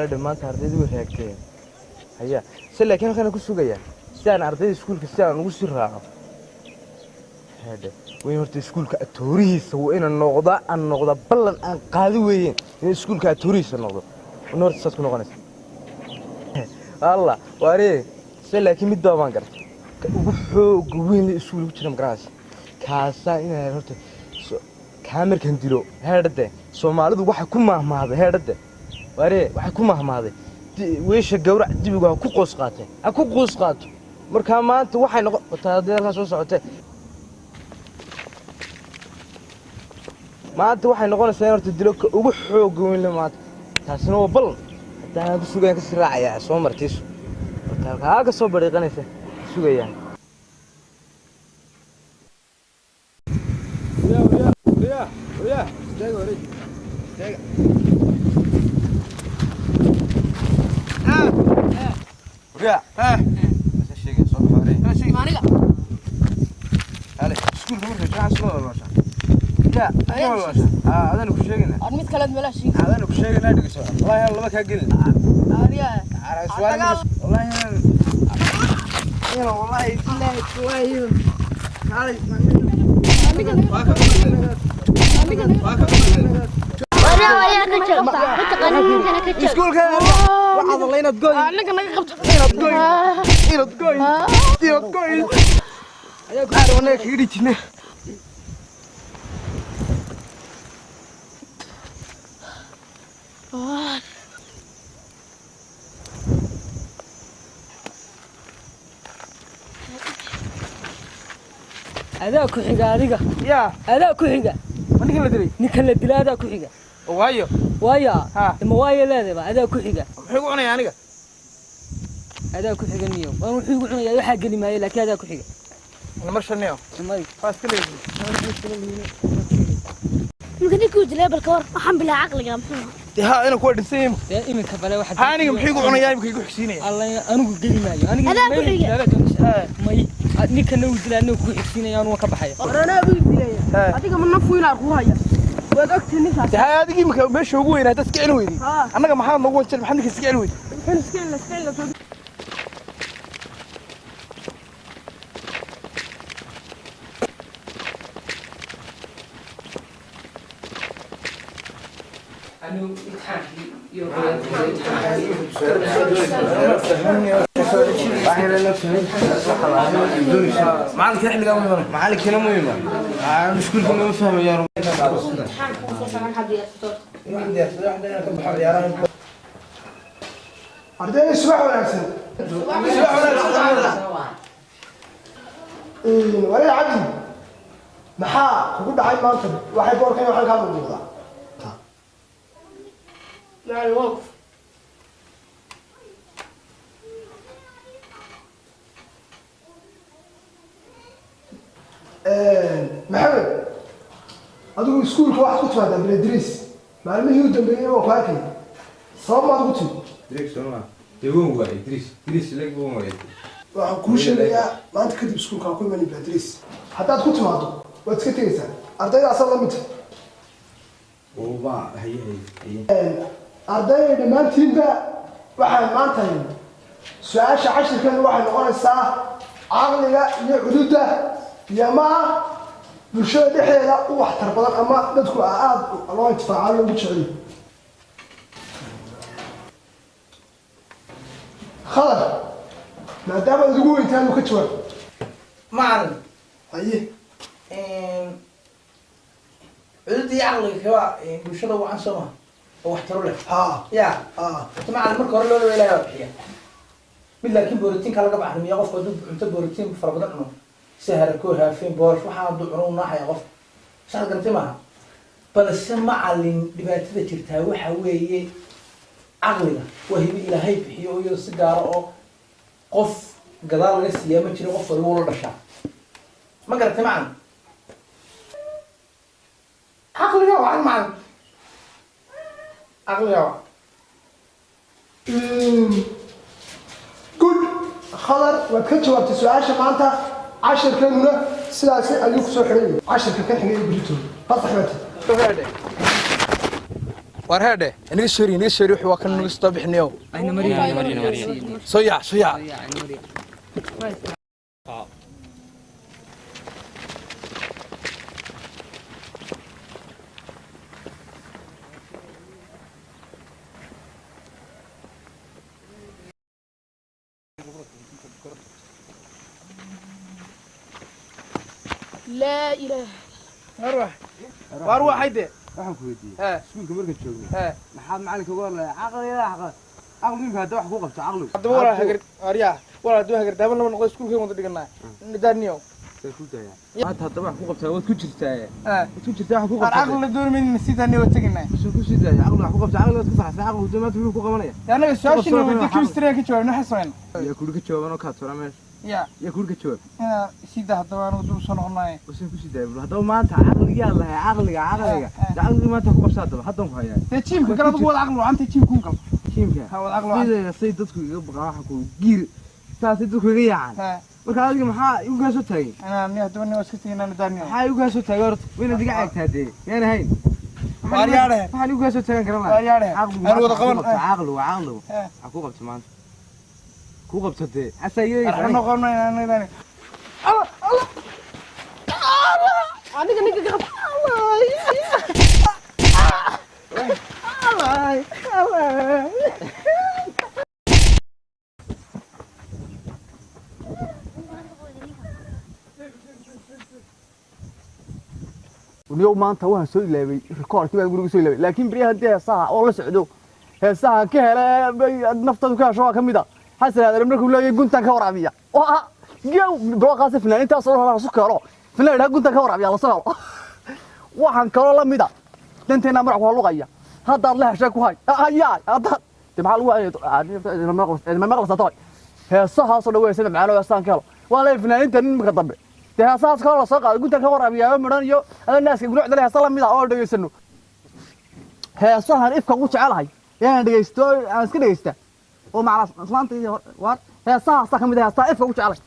Heedhe, maanta ardaydu way raagteen haya se, laakiin halkaan ku sugayaa si aan ardayda iskuulka si aan ugu sii raaco. Heedhe, weyn horta iskuulka atoorihiisa waa inaan noqdaa, aan noqdaa ballan aan qaadi weeyeen in iskuulka atoorihiisa noqdo. Wana horta saas ku noqonaysa alla waaree se, laakiin mid baa baan gartay ka ugu xooga weyn le iskuulka ku jira, ma garanaysa? Kaasaa inaan horta kaa markaan dilo. Heedhade, Soomaalidu waxay ku mahmahday, heedhade waaree, waxay ku mahmahday weesha gawrac dibigu ha ku qoos qaateen, ha ku qoos qaato. Markaa maanta waxay noqon wataa haddii halkaa soo socotee, maanta waxay noqonaysaa in horta dilo ka ugu xooga weyn le maanta. Taasina waa ballan haddaan ku sugayaan kasii raacayaa soo martiisu horta halkaa ka soo bariiqanaysa sugayaan. Waryaa, waryaa, istaaga, wareeg, istaaga. Waryaa, asa sheegay soo baxa, wareeg. Aniga. Hale, iskuulka markay joogaan soo wada nooshaa. Yaa, soo wada nooshaa. Ah, adana ku sheegayna. Aan mid kale meelaha sheegi. Adana ku sheegayna, dhegeyso. Wallahi aan laba kaa gelin. Ariya. Ara su'aal wallahi aan ina wallahi billahi wallahi. Kaalay. Aniga naga. Aniga naga. Waryaa, waryaa, ka joog. Ma taqaanin ninkana, ka joog. Iskuulka waxaad la inaad goyn. Aniga naga qabto. Inaad goyn. Inaad goyn. Inaad goyn. Ayaa ku wanaag kaga dhijinay. Adaa ku xiga adiga. Yaa. Adaa ku xiga. Ma ninkan la dilay? Ninkan la dila adaa ku xiga. Waayo. Waaya. Ha. Ma waayo leedaba, adaa ku xiga. Muxuu igu cunayaa aniga? Adaa ku xiga niyo waan wuxuu igu cunayaa waxaa geli maayo, laakiin adaa ku xiga. Namar shaniyo. Mari. Waa iska leeyihiin. Ninka ninkuu dilay, balka war waxaan bilaa caqliga muxuu ahaa? Dee ha ina kuwa dhinsan yihiin. Dee iminka bale waxa Ha, aniga muxuu igu cunayaa, imika igu xigsiinaya? Alla anigu geli maayo aniga. Adaa ku xiga. May, ninkana uu dilaa anigu ku xigsiinaya, anu waan ka baxaya. Waranaa buu dilaya. Adiga ma naf weyn ku haya. Waad ogtahay ninkaas. Dee ha adigii imika meesha ugu weynaa dad iska celin weydey. Ha. Annaga maxaa noogu wanjal, maxaa ninka iska celin weydey? Wuxuu iska ila iska ila soo. Anigu imtixaankii iyo Macalinka xilligaa muhiim, macalinkina muhiima aan iskuulka ma fahmayaan. Imtixaanka soo socon hadda yarto. Ardayda, subax wanaagsan. Walaal Cabdi, maxaa kugu dhacay maanta? Waxay boorkan waxaan kaa muuqdaa. Macallin, waa kuf. Maxamed, adigu iskuulka waxaad ku timaadaa beledriis. Maalmihii u dambeeyey waa ku arkay, sabab maad ugu timi? Waxaan kuu sheegayaa, maanta kadib iskuulka ha ku imanin beledriis. Haddaad ku timaado waad iska tegaysaa, ardayda asaad la mid tahay. Ardayda dhammaantiinba, waxaan maanta su-aasha cashirkan waxay noqonaysaa caqliga iyo cududa iyo maa bulshada dhexdeeda u waxtar badan ama dadku aada loo intifaaca loogu jeceliyo. Khadar, maadaama aad ugu weyntahay, uu ka jawaab. Macalin. Haye. Cududda iyo caqliga kaba bulshada wacan soo maha oo waxtaro leh? Haa. Ya. Haa. Horta macalin, marka hore loo ilaahay baa bixiya mid, laakiin borotiinka laga bacrimiya. Qofka hadduu cunto borotiin fara badan cuno, sida harakoo, haafeen, boorash, waxaa hadduu cuno u naaxaya qofka, sax garantay maaha. Balse macalin, dhibaatada jirtaa waxa weeye caqliga waa hibo Ilaahay bixiyo oo iyada si gaara oo qof gadaal laga siiyaa ma jiro, qof waliba ula dhashaa. Ma garatay macalin? Caqliga wacan macalin, caqliga wacan. Good, Khadar, waad ka jawaabtay su-aasha maanta. Cashirkanuna sidaasi ayuu kusoo xidhan yahay. Cashirka kan xigay berito fasax baati. War heedhe, inaga soo inaga soo wuxuu waa kan naga soo bixinayo. Ayna mariya. Soo yaac, soo yaac. Laa ilaaha. War war waxay de. Waxaan ku weydiiyey, Hee. iskuulka markaad joogno, Hee. maxaad macalinka uga hadlaya? Caqliga, caqli caqligu hadda wax ku qabto caqligu. Haddaba walaa hagar aryaa, walaa hadduu hagar daaban lama noqdo, iskuulkeen wada dhiganaa nidaaniyo. Say ku dayaa maanta haddaba wax ku qabtaa, waad ku jirtaa, Hee. waad ku jirtaa, wax ku Aan qabtaa. caqli la doonmaynin, sidaani waa teginaa. Soo ku sii daaya caqli wax ku qabta, caqli waad ku faraxsan, caqligu dee maanta muxuu ku qabanaya? Annaga su-aashina Soo weydiin, soo chemistry ka jawaabna, waxaan samayna. Yaa kuri ka jawaaban oo kaad meesha? Ya. Yaa kuri ka jawaab? Inaa sida haddaba anigu dib usoo noqonaay. Wasaan ku sii daaya bal haddaba maanta caqligii aad lahay, caqliga, caqliga dee, caqligii maanta ku qabsa haddaba, haddan ku hayaa. Dee jiimka gal adigu, wada caqli wacanta, jiimka un gal. Jiimka. Ha, wada caqli wacan. Sidayda say dadku iga baqaan, waxa ku giir saasay dadku iga yaacaan. Hee. Marka adiga maxaa igu kaa soo taagay? Inaa ni haddaba ni waa iska teginaa nidaaniyo. Maxaa igu kaa soo taagay horta? Waynaad iga caagtaa dee, miyaan ahayn? Waar yaadhe. Maxaa igu kaa soo taagan karan lahay? Waar yaadhe. Caqligu Aan wada maanta ku qaban. qabta, caqligu, caqligu Hee. waxaa ku qabta maanta, ku qabta dee xasaa iga Arxan noqonayna nidaaniyo. Aniga ninka ka qab. Niyow, maanta waxaan soo ilaabay rikoorkii baan guriga soo ilaabay, laakiin beryahan dee heesaha oo la socdo, heesaha ka hele naftaadu ka hesho waa ka mid a Xasan Aadan markuu leeyahay guntaan ka waraabiya oo ah gew brooqaasi finaanintaas oo hore isu keeno finaan idhaa guntaan ka waraabiya la soo helo. Waxaan kaloo la mid a danteena marac ku luqaya haddaad la heshay ku hay hayaa haddaad de maxaa lagu hayay maqlaysaa toy heesahaasoo dhan weysan macaan oo heesaan ka helo waa leeyahay finaaninta nin marka dambe dee heesahaas kaloo la soo qaaday guntaan ka waraabiyaa midhan iyo adoo naaska gulucda leh heesa la mid ah oo dhegaysano. Heesahan ifka ugu jecelahay yaan dhegaysto, aan iska dhegaysta oo macnaa islaanta iyo waar heesahaasaa ka mid ah heesaha ifka ugu jecelahay.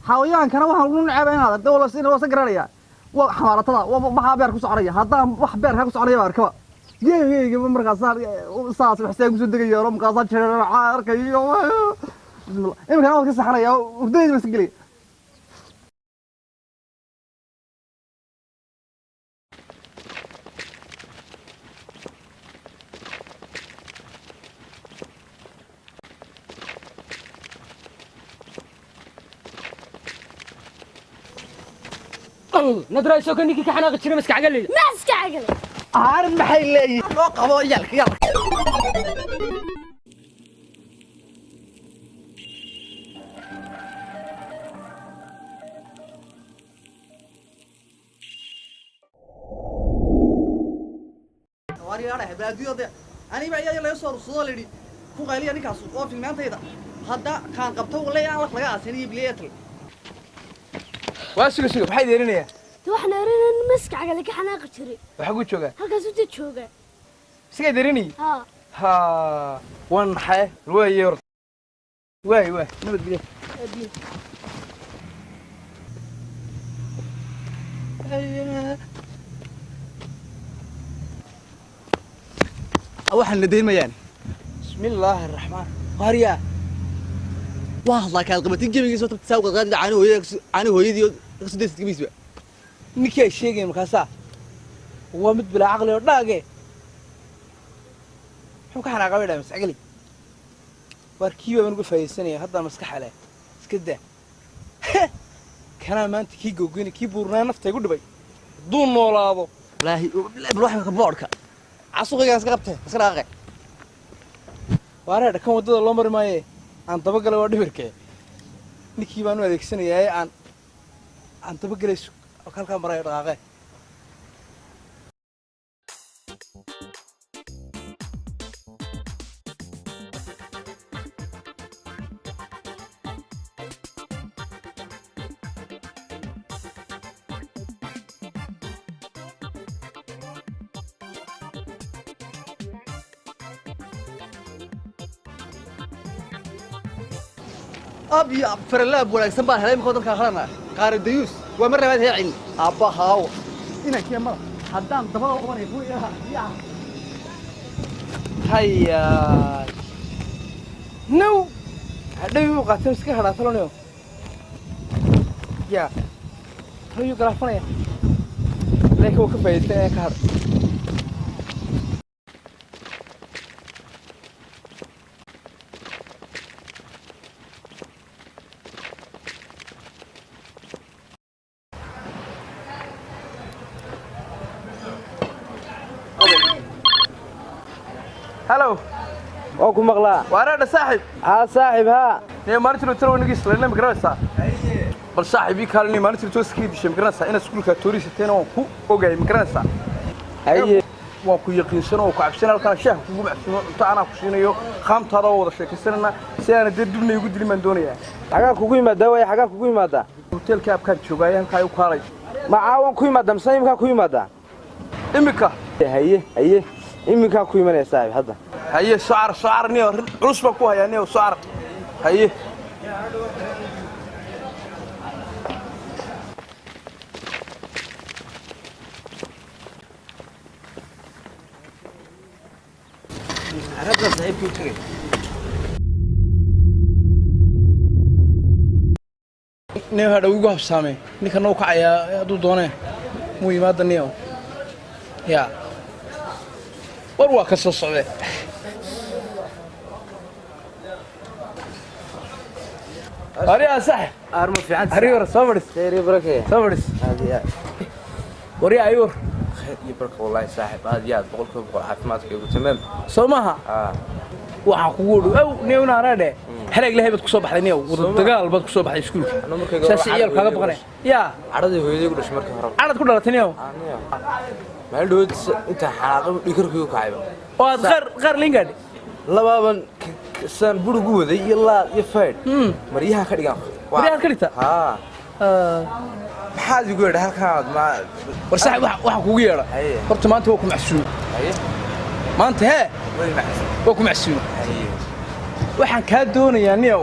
Xawayaankana waxaan ugu necebay inaad aragto wala sina waa garanaya waa xamaaratada, waa maxaa beer ku soconaya, haddaan wax beerka ku soconaya baa arkaba geegeygaba markaasaa saas waxsaan kusoo degaya oo markaasaa jeeraaca arkayo. Bismillah, iminkana waan ka saxanaya, hurdadayda baan iska gelaya. Nadra isoo ka ninkii ka xanaaqi jiray maska cagaleyda. Maska cagale. Aarin maxay leeyihiin loo qabo yalka yalka. Aniga ayaa laga soo rursado, la yidhi ku qayliya ninkaas oo filmaantayda hadda kaan qabto walay aan laf laga aasin iyo bileetal. Waa suga, suga, maxay deerinayaa? De waxaan arrin maska cagale ka xanaaqi jiray. Waxaa ku joogaa. Halkaas uta jooga. Isagaa deerinayay? Haa. Ha, waan naxay waaye horta, waay waay, nabadgelyo. Waxaan la deynmayaan. Bismi illaahi araxmaan waaryaa. Waa hadlaa kaad qabatay gebigiisa tabta saa uqadqaadida caani hooyada, caani hooyadii kasoo daysid gebigiisba. Ninkii ay sheegayeen markaasaa waa mid bilaa caqli oo dhaage muxuu ka xanaaqaa bay dhahay mascagli. Waar kii baan uga faa'iidaysanaya haddaan maskaxa leh iska daa kanaa maanta kii gogoyna kii buurnaa nafta igu dhibay hadduu noolaado. Wallaahi bal waxka boodhka casuqigaan iska qabtee iska dhaqaaqe. Waareedha kan waddada loo mari maaye, aan dabagalay waa dhibirkee, ninkii baan u adeegsanayaa ee aan dabagalay halkaa marayo dhaqaaqe. Ab iyo ab faralaab wanaagsan baan helay imika dadka khalana qaari dayuus waa mar labaad heecin abbahaawo inankii mada haddaan dabada u qabanay yaa. Hayaa. No. Hadhow uu qaatay iska hadhaa talanayo. Ya. Talo galaafanaya. Laakiin wuu ka faa'iidaysanaya ka hadh. Hello. Waa ku maqlaa. Wareedha saaxiib. Haa saaxiib haa. Nee maalintii talo wanagii isla ma garanaysaa. Bal saaxiib ii kaalin maalintii talo iska dishay ma garanaysaa inaad iskuulka toorisateen oo ku ogaay ma garanaysaa. Haye. Waan ku yaqiinsan oo ku cabsan halkan shaah kugu macsuumo cunto anaa ku siinayo khaamtaada oo wada sheekaysanana si aan dee dibna igu dilin baan doonayaa. Xagaa kugu yimaadaa waay xagaa kugu yimaadaa. Hotelka abkaan joogaay halkaa ay u kaalay. Ma caawan ku yimaadaa mise imika ku yimaadaa? Imika. Haye haye iminkaa ku imanaya saaxiib hadda. Haye socar socar niyo culus baan ku hayaa niyo socar. Haye. Arabta saaxiibkii u tagay. Niyo hadhow igu habsaamay ninkan uu kacayaa hadduu doonee muu yimaada niyo ya war waa ka soo socdee. Ariyaa sax. Arma fiican. Ariyor soo fadhis. Khayr iyo baraka. Soo fadhis. Aad iyo aad. Waryaa ayur. Khayr iyo baraka wallahi saaxiib aad iyo aad 100% caafimaadkaygu tamaam. Soo maaha. Haa. Waxaan kugu dhow ow niyowna anaa dheh halaag ilaahay baad ku soo baxday niyow wada dagaal baad ku soo baxday iskuulka saas ciyaal kaaga baqanaya yaa Cadhadii hooyaday ku dhashay markii hore. Cadhad ku dhalatay niyow. Niyow. Maalin dhawood intaan xanaaqay dhikarkii u kacayba. Oo aad qaar qaar liin gaadhay. Labaaban saan bur ugu waday iyo laad iyo faydh. Maryaha ka dhigaan. Maryaha ka dhigta? Haa. Maxaad igu yeedhay halkaan ma war saaxiib waxaan kugu yeedha. Horta maanta waa ku macsuum. Haye. Maanta hee? Way macsuum. Waa ku macsuum. Haye. Waxaan kaa doonayaa niyow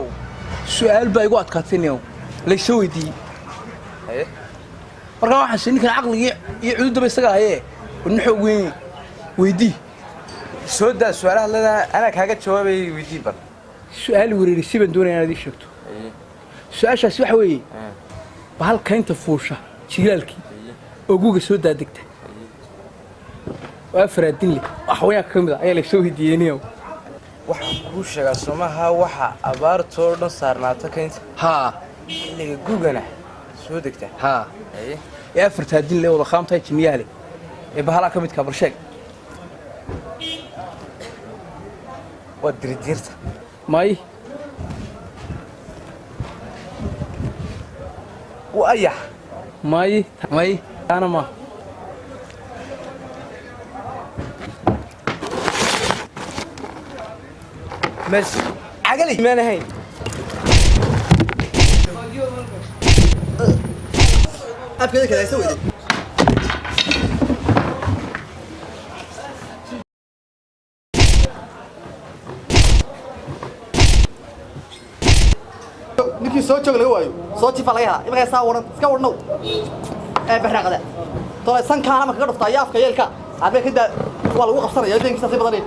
su'aal baa igu adkaatay niyow laysoo weydiiyey. Haye. Markaa waxaan si ninkan caqligii iyo cududaba isaga hayee war nin xoog weyn weydii. Soo daa su'aalaha leedahay anaa kaaga jawaabayay weydii bal. Su'aal wereerisay baan doonayaa inaad ii sheegto. Su'aashaasi waxa weeye bahal kaynta fuusha jilaalkii oo guga soo daadegta waa faraadin leh oo xawayaanka ka mid ah ayaa laysoo weydiiyey niyow. Waxaan kuu sheegaa somaha waxa abaartoo dhan saarnaata kaynta. Haa. Xilliga gugana soo degta. Haa. Ee afartaadin leh wada qaamtahay jinniyaha leh ee bahalaa ka midkaa bal sheeg. Waa diridiirta. May. Waa ayax. May. May. Taana ma. Mes. Cagali. Maan ahayn. Afkeeda kale haysa weyday. Ninkii soo joog laga waayo soo jifa laga helaa imankaa saa waran iska warnow ee baraaqda tolay sankaana ma kaga dhuftaa iyo afka yeelka abe ka daa waa lagu qabsanaya deenkiisa si badan.